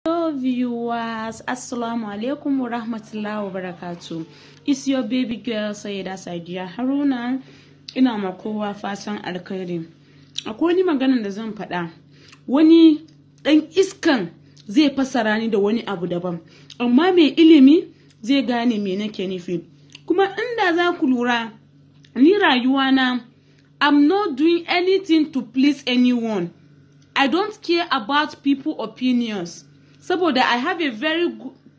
Hello viewers, Assalamu alaikum wa rahmatullahi wa barakatuh. It's your baby girl Sayyida Sadiya Haruna. Ina ma kowa fatan alkhairi. Akwai wani maganan da zan faɗa. Wani ɗan iskan zai fassara ni da wani abu daban, amma mai ilimi zai gane me nake nufi. Kuma inda za ku lura, ni rayuwana, I'm not doing anything to please anyone. I don't care about people opinions. Saboda I have a very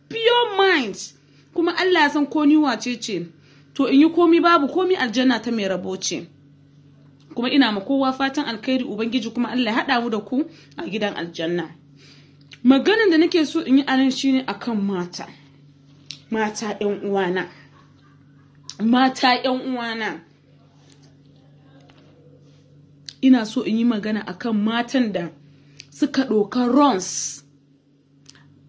pure mind. Kuma Allah ya san ko ni wace ce. To in yi komi babu komi, aljanna ta mai rabo ce. Kuma ina ma kowa fatan alkhairi, Ubangiji kuma Allah ya haɗa mu da ku a gidan aljanna. Maganan da nake so in yi anan shine akan mata. Mata ƴan uwana. Mata ƴan uwana. Ina so in yi magana akan matan da suka ɗauka runs.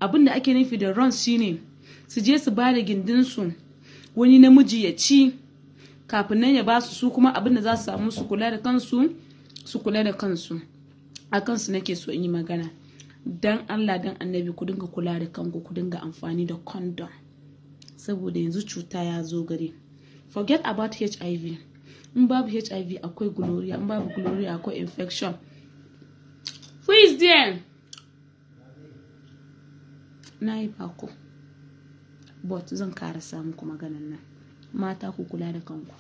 Abin da ake nufi da runs shine su je su ba da gindinsu wani namiji ya ci, kafin nan ya ba su, su kuma abin da za su samu su kula da kansu, su kula da kansu. A kansu nake so in yi magana. Dan Allah dan Annabi, ku dinga kula da kanku, ku dinga amfani da condom, saboda yanzu cuta ya zo gari. Forget about HIV. In babu HIV akwai gonorrhea, in babu gonorrhea akwai infection. Who is there? Na yi bako, but zan karasa muku maganan nan. Mata, ku kula da kanku.